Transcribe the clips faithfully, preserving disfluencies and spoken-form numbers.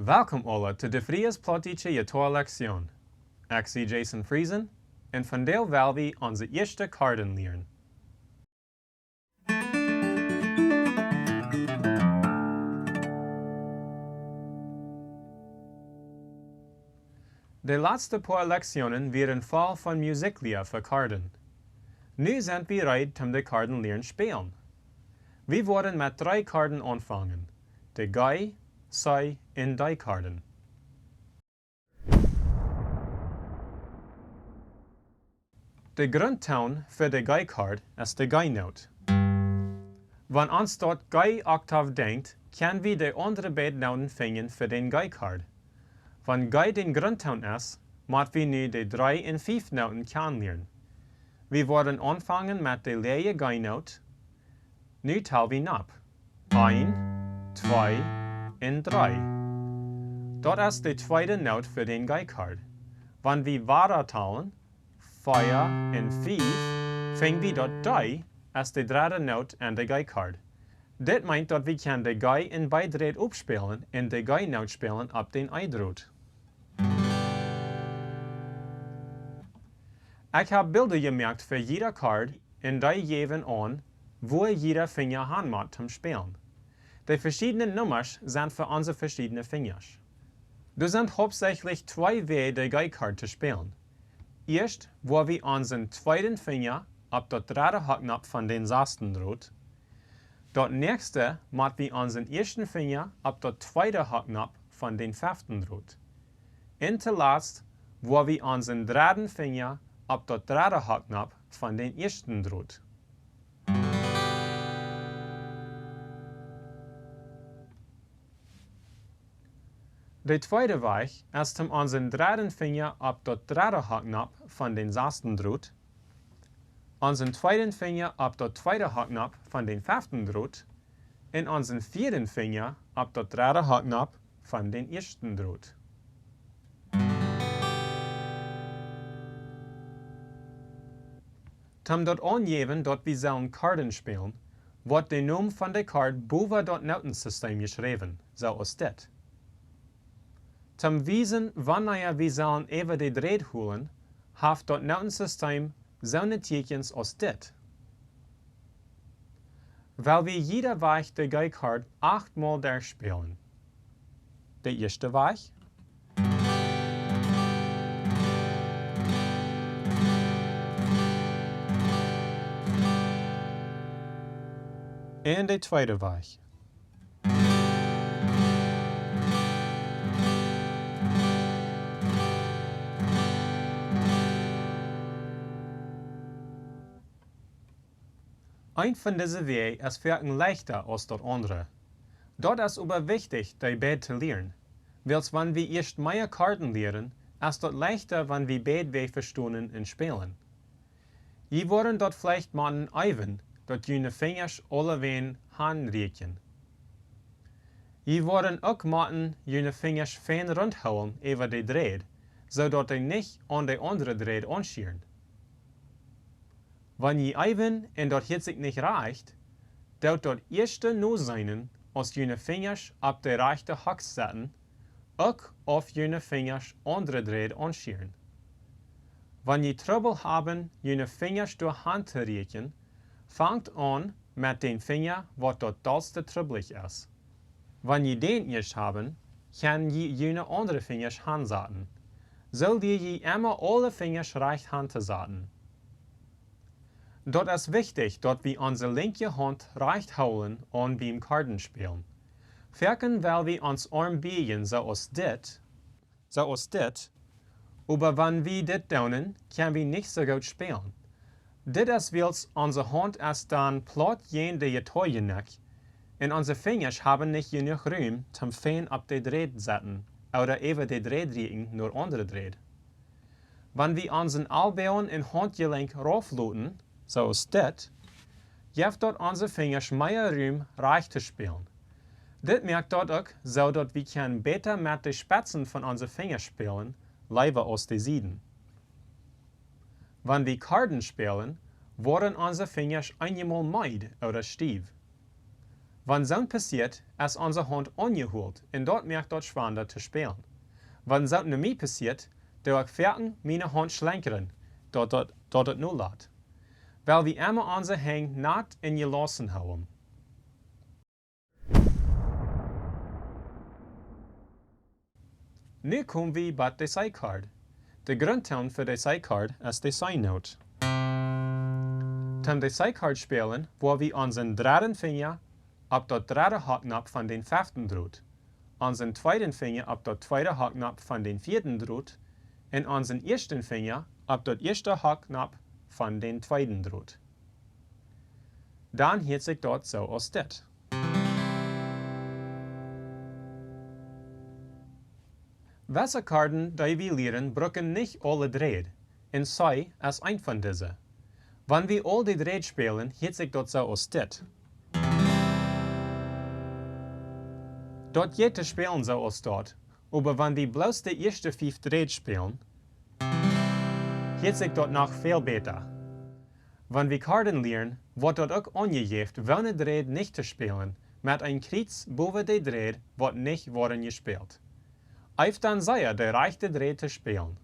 Welkom aula to de Frias Plautdietsche Jittoa Lektion. Ekj sie Jason Friesen, un vondoag well wie onse ieeschte Korden lieren. De latste poa Lektionen wieren voll von Musiklia fa Korden. Nu sent wie reed, om de Korden lieren spälen. Wie woaren met dree Korden aunfangen: de G, C un D Korden. De Grundtoon fa de G-Kord es de G-Noot. Wan ons daut G-Oktav deent, kjenn wie de aundre beid Nooten finjen fa dän G-Kord. Wan G dän Grundtoon es, mott wie nu de dree un fief Nooten kjanen lieren. Wie woaren aunfangen met de läaje G-Noot. Nu tal wie nopp. Eent, twee un dree. Daut es de tweede Noot fa dän G-Kord. Wan wie wada talen, vea un fief, finj wie daut D es de dredde Noot aun de G-Kord. Dit meent daut wie kjennen de G un B Drot oppspälen un de G-Noot spälen opp dän E Drot. Ekj hab Bilda jemoakt fa jieda Kord un dee jäwen aun, wua jieda Finja han mott toom spälen. De veschiedne Nummasch sent fa onse veschiedne Finjasch. Doa sent hauptsächlich twee Wäaj, de G-Kord to spälen. Ieescht woa wie onsen tweeden Finja opp daut dredde Hocknopp von dän sasten Drot. Daut näakjste mott wie onsen ieeschten Finja opp daut tweede Hocknopp von dän feften Drot. Un toolatst woa wie onsen dredden Finja opp daut dredde Hocknopp von dän ieeschten Drot. De tweede Wajch es toom onsen dredden Finja opp daut dredde Hocknopp von dän sasten Drot, onsen tweeden Finja opp daut tweede Hocknopp von dän feften Drot un onsen vieeden Finja opp daut dredde Hocknopp von dän ieeschten Drot. Toom daut aunjäwen daut wie sellen Korden spälen, woat de Nomen von de Kord bowa daut Nootensistem jeschräwen, soo aus dit. Toom wiesen wanea wie sellen äwa de Drot hoolen, haft daut Nootensistem soone Tieekjens aus dit. Well wie jieda Wajch de G-Kord achtmol derchspälen. De ieeschte Wajch. Un de tweede Wajch. Eent von dise Wäaj es foaken leichta aus daut aundre. Daut es oba wichtich, dee beid to lieren, wiels wan wie ieescht mea Korden lieren, es daut leichta, wan wie beid Wäaj vestonen un spälen. Jie woaren daut veleicht motten eewen, daut june Finjasch aulawäajen han rieekjen. Jie woaren uk motten june Finjasch fein runt hoolen äwa de Drot, soo daut dee nich aun de aundre Drot aunschieren. Wan jie eewen un daut hieet sikj nich rajcht, doot daut ieeschte noseenen, aus june Finjasch opp de rajchte Hock setten, uk auf june Finjasch aundre Drot aunschieren. Wan jie Trubbel haben, june Finjasch doa han to rieekjen, fangt aun met dän Finja, waut daut dollste trubblich es. Wan jie dän ieescht haben, kjenn jie june aundre Finjasch han saten. Soo lia jie emma aule Finjasch rajcht han to saten. Daut es wichtich, daut wie onse linkje Haunt rajcht hoolen aun biem Korden spälen. Foaken well wie ons Oarm bieejen, soo aus dit, soo aus dit, oba wan wie dit doonen, kjenn wie nich soo goot spälen. Dit es wiels onse Haunt es dan plaut jäajen de Jittoa jenekjt, un onse Finjasch haben nich jenuach Rum toom fein opp de Drot setten, ooda äwa de Drot rieekjen no aundre Drot. Wan wie onsen Alboagen un Hauntjelenkj rauf loten, soo aus dit, jeft daut onse Finjasch mea Rum rajcht to spälen. Dit moakt daut uk, soo daut wie kjennen bäta met de Spetzen von onse Finjasch spälen, leewa aus de Sieden. Wan wie Korden spälen, woaren onse Finjasch eenjemol meed ooda stiew. Wan soont passieet, es onse Haunt aunjehoolt un daut moakt daut schwanda to spälen. Wan soont no mie passieet, doo ekj foaken miene Haunt schlenkren, daut daut, daut daut nolat. Well wie emma onse Henj nat un jelossen hoolen. Nu kom wie bie de C-Kord. De Grundtoon fa de C-Kord es de C-Noot. Toom de C-Kord spälen, woa wie onsen dredden Finja opp daut dredde Hakjnopp von dän feften Drot, onsen tweeden Finja opp daut tweede Hakjnopp von dän vieeden Drot un onsen ieeschten Finja opp daut ieeschte Hakjnopp von dän tweeden Drot. Dan hieet sikj daut soo aus dit. Wesse Korden, dee wie lieren, brucken nich aule Dräd, un C es eent von dise. Wan wie aul de Dräd spälen, hieet sikj daut soo aus dit. Daut jeit to spälen soo aus daut, oba wan wie bloos de ieeschte fief Dräd spälen, hieet sikj daut noch väl bäta. Wan wie Korden lieren, woat daut uk aunjejäft, woone Dräd nich to spälen, met een Kjriez bowa de Dräd, waut nich woaren jespält. Eeft dan secha de rajchte Dräd to spälen.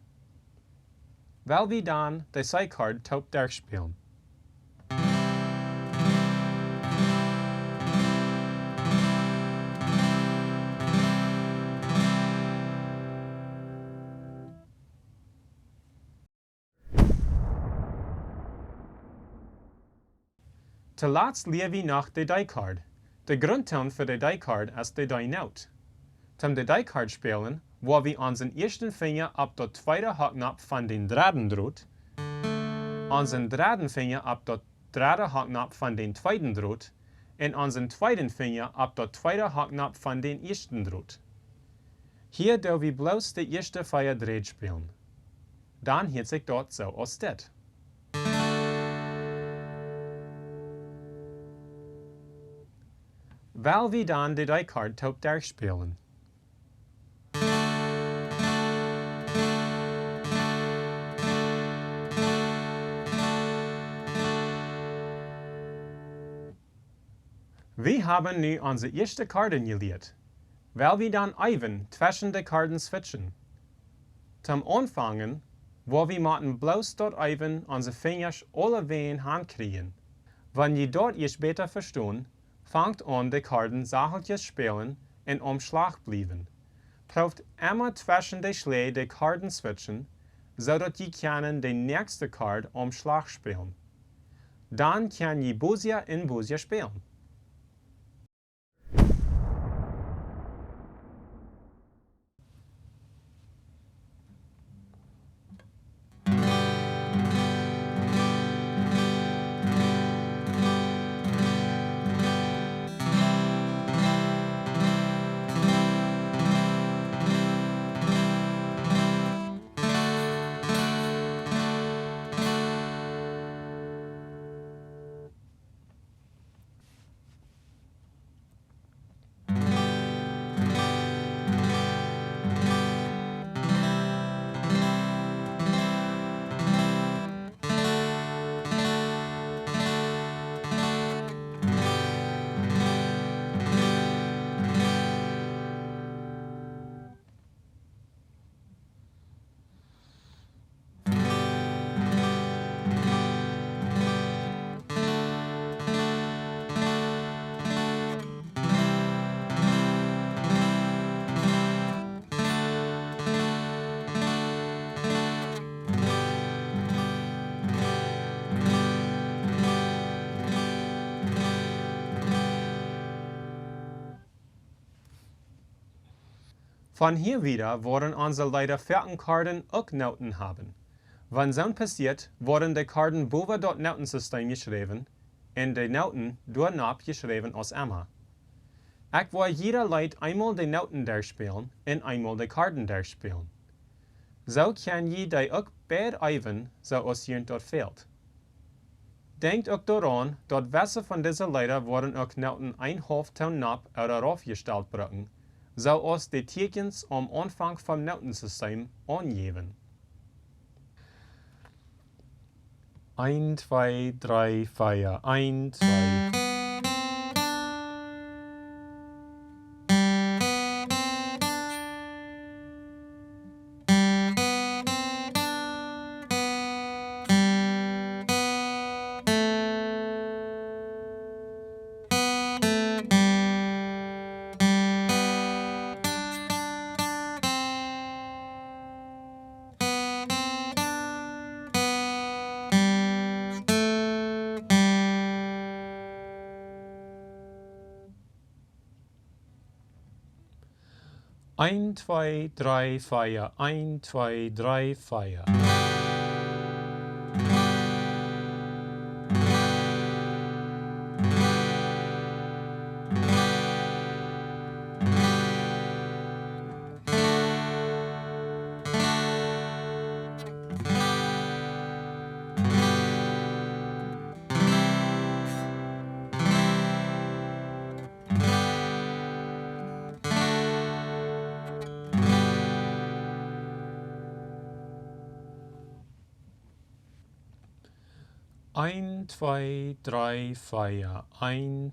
Well wie dan de C-Kord toop derchspälen. Toolatst lia wie noch de D-Kord. De Grundtoon fa de D-Kord es de D-Noot. Toom de D-Kord spälen, woa wie onsen ieeschten Finja opp daut tweede Hakjnopp von dän dredden Drot, onsen dredden Finja opp daut dredde Hakjnopp von dän tweeden Drot un onsen tweeden Finja opp daut tweede Hakjnopp von dän ieeschten Drot. Hia doo wie bloos de ieeschte vea Dräd spälen. Dan hieet sikj daut soo aus dit. Well wie dan de D-Kord toop derchspälen. Wie haben nu onse ieeschte Korden jelieet. Well wie dan eewen tweschen de Korden switchen. Toom aunfangen, woa wie motten bloos daut eewen onse Finjasch aulewäajen han kjrieen. Wan jie daut ieescht bäta vestonen, fangt aun de Korden sacheltjes spälen un aum Schlach bliewen. Prooft emma tweschen de Schläaj de Korden switchen, soo daut jie kjennen de näakjste Kord aum Schlach spälen. Dan kjenn jie bosja un bosja spälen. Von hia wieda woaren onse Leeda foaken Korden uk Nooten haben. Wan soont passieet, woaren de Korden bowa daut Nootensistem jeschräwen un de Nooten doanopp jeschräwen aus emma. Ekj woa jieda Leet eemol de Nooten derchspälen un eemol de Korden derchspälen. Soo kjenn jie dee uk beid eewen, soo aus junt daut fält. Denkjt uk doaraun, daut wesse von dise Leeda woaren uk Nooten een haulf Toon nopp ooda rauf jestalt brucken, soo aus de Tieekjens aum Aunfank vom Nootensistem aunjäwen. Een, twee, dree, vea, een, twee. Eent, twee, dree, vea. Eent, twee, dree, vea. Eent, twee, dree, vea. Eent.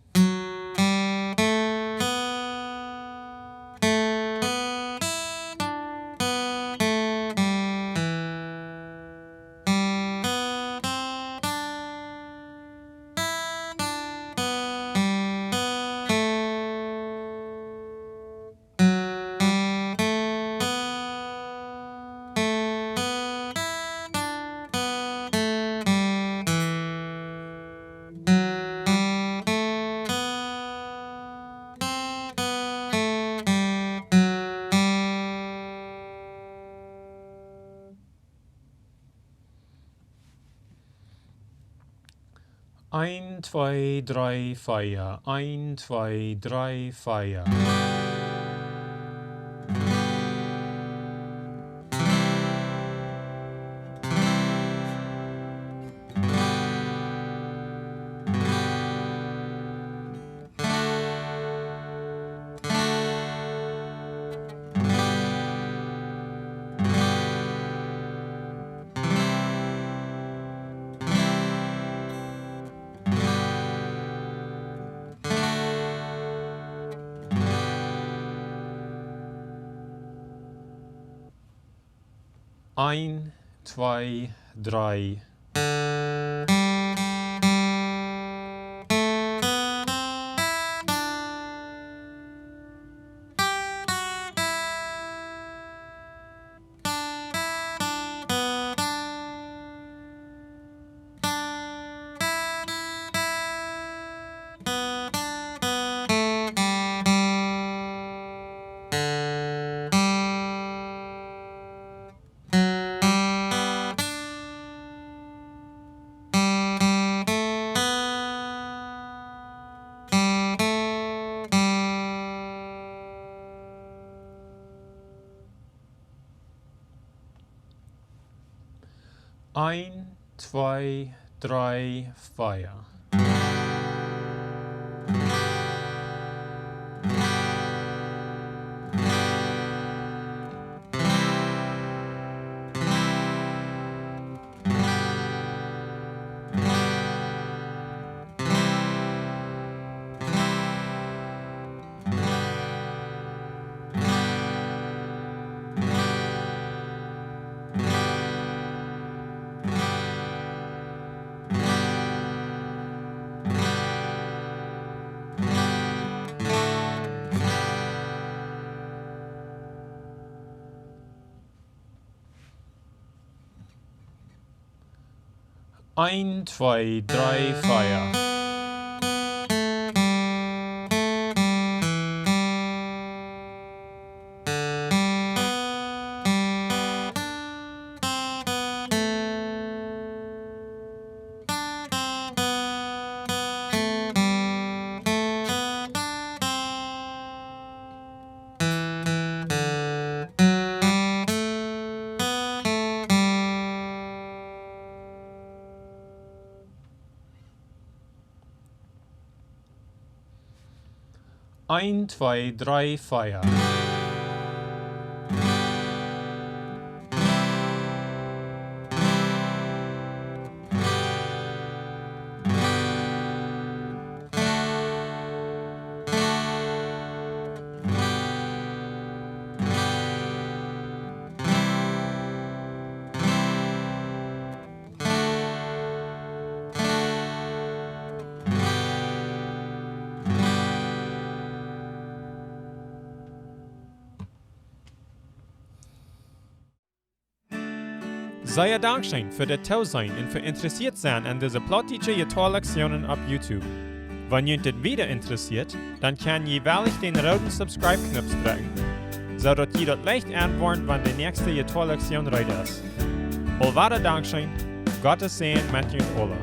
Eent, twee, dree, vea. Eent, twee, dree, vea. Eent, twee, dree. Eent, twee, dree, vea. Eent, twee, dree, vea. Eent, twee, dree, vea. Sea dankscheen fa daut Toseenen un fa interessieet sennen aun dise plautdietsche Jittoa-Lekzionen opp YouTube. Wan junt dit wada interessieet, dan kjenn jie woll dän rooden Subscribe-Knoop drekjen. soo daut jie daut leicht enwoaren, wan de näakjste Jittoa-Lektion reed es. Aulwada dankscheen. Gottes Säajen met junt aula.